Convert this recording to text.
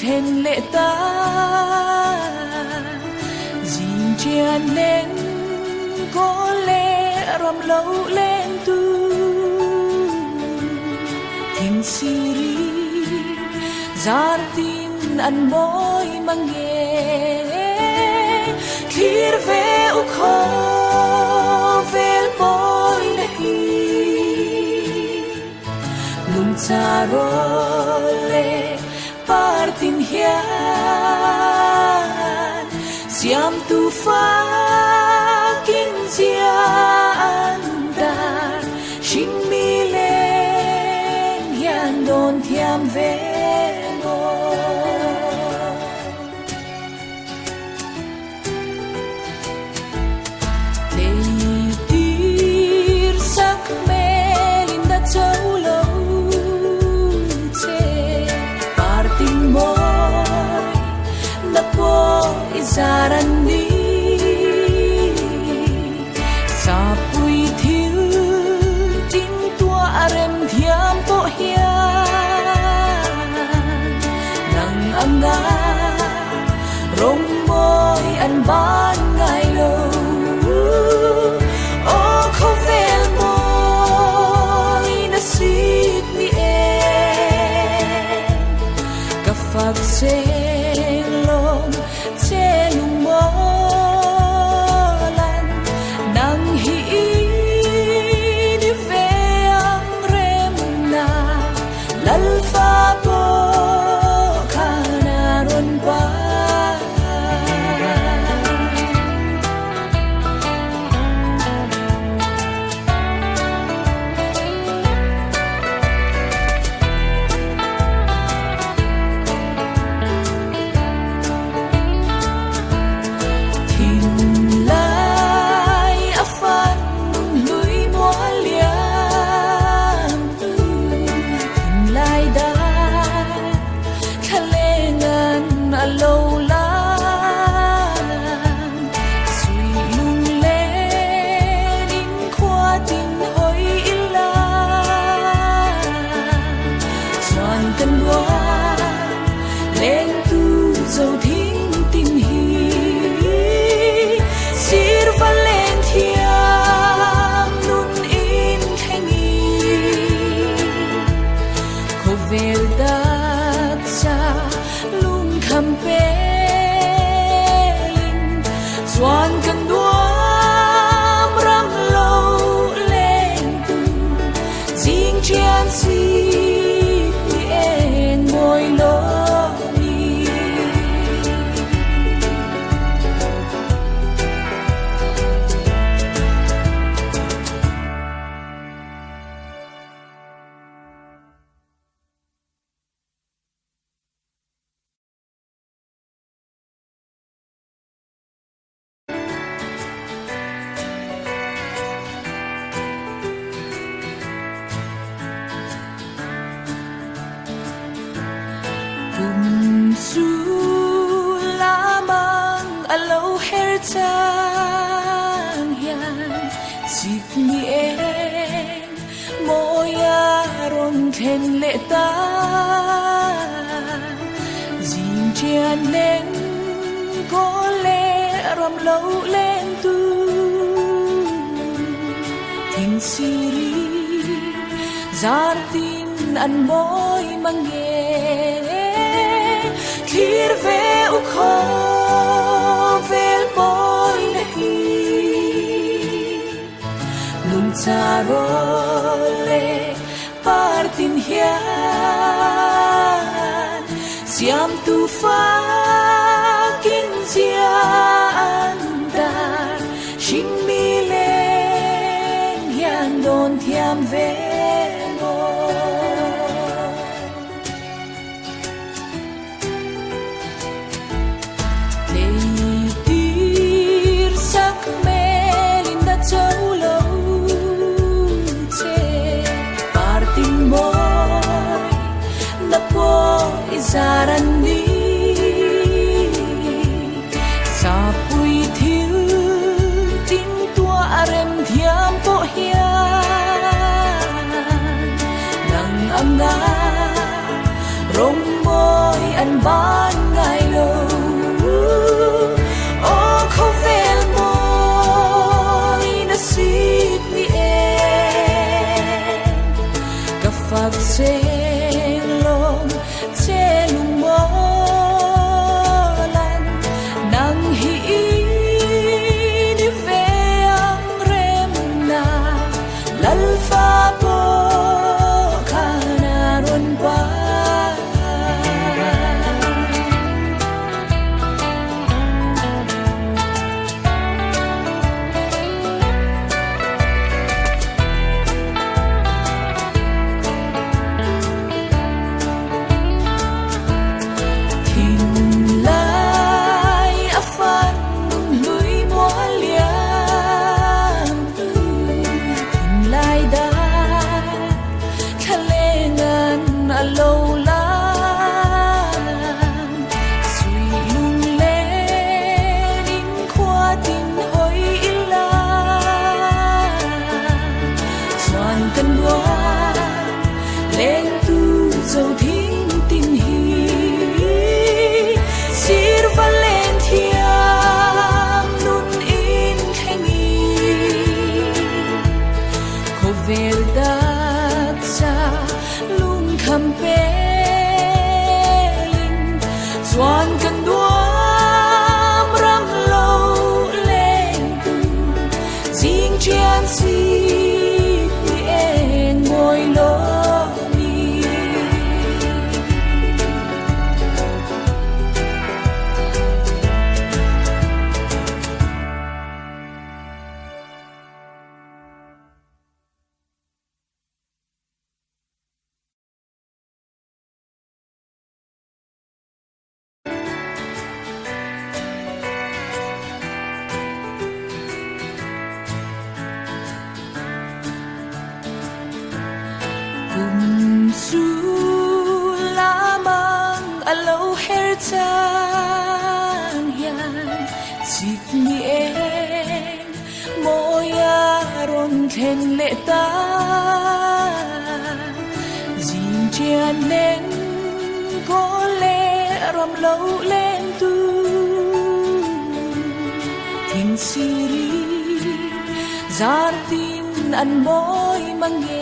thlen leh ta. Zing chian len kawl leh ram lo len tu Thing siri zar tin an mawi mang e. Thlir ve u khawvel mawi na hi. Lungcha rawl leh par tin hian Siamtu fakin zia an dar Hringmi leng hian dawn thiam ve maw. Leitir sak hmelin da cho lo che Parting mawi na pawh i zar an ni Sapui thil tin tuah a rem thiam pawh hian Nang anga Rawng mawi an ban ngai lo. Aw khawvel mawi na sit ni em. Ka fak cheng lawm che lung mawlan nang hi i ni ve ang remna. Lalfa pawh khan a rawn pa. Thinlai a fan hlui mual liam tu Thinlai dar thla leng an a lo lang Suih lung len in khua tin hawi ila Chuan kan luan leng tu zo thing tin hi Sir va len thiam nun in thleng i Khawvel taksa lungkham pelin Chuan kan nuam ram lo leng tu Zing chian si ni eng mawi lo ni. Kum chu lamang a lo her chang hian chik ni eng mawi a rawn thlen leh ta. Zing chian leng kawl leh ram lo leng tu Thing siri zar tin an mawi mang e. Thlir ve u khawvel mawi na hi. Lungcha rawl leh par tin hian Siamtu fakin zia an dar Hringmi leng hian dawn thiam ve maw. Leitir sak hmelin da cho lo che Parting mawi na pawh i zar an ni Sapui thil tin tuah a rem thiam pawh hian Nang anga rawng mawi. an ban ngai lo. Aw khawvel mawi na sit ni em, ka fak cheng lawm che lungmawlan nang hi i ni ve ang remna Lalfa pawh khan a rawn pai. Thinlai a fan hlui mual liam tu, thinlai dar thlaleng an a lo lang. Suih lunglen in khua tin hawi ila, chuan kan rual leng tu zo thing tin hi. Sir va len thiam nun in thleng i, khawvel taksa lungkham pelin chuan kan nuam ram lo leng tu zing chian sit ni eng mawi lo ni. Kum chu lamang a lo her chang hian chik ni eng mawi a rawn thlen leh ta. Zing chian leng kawl leh ram lo leng tu thing siri zar tin an mawi mang e.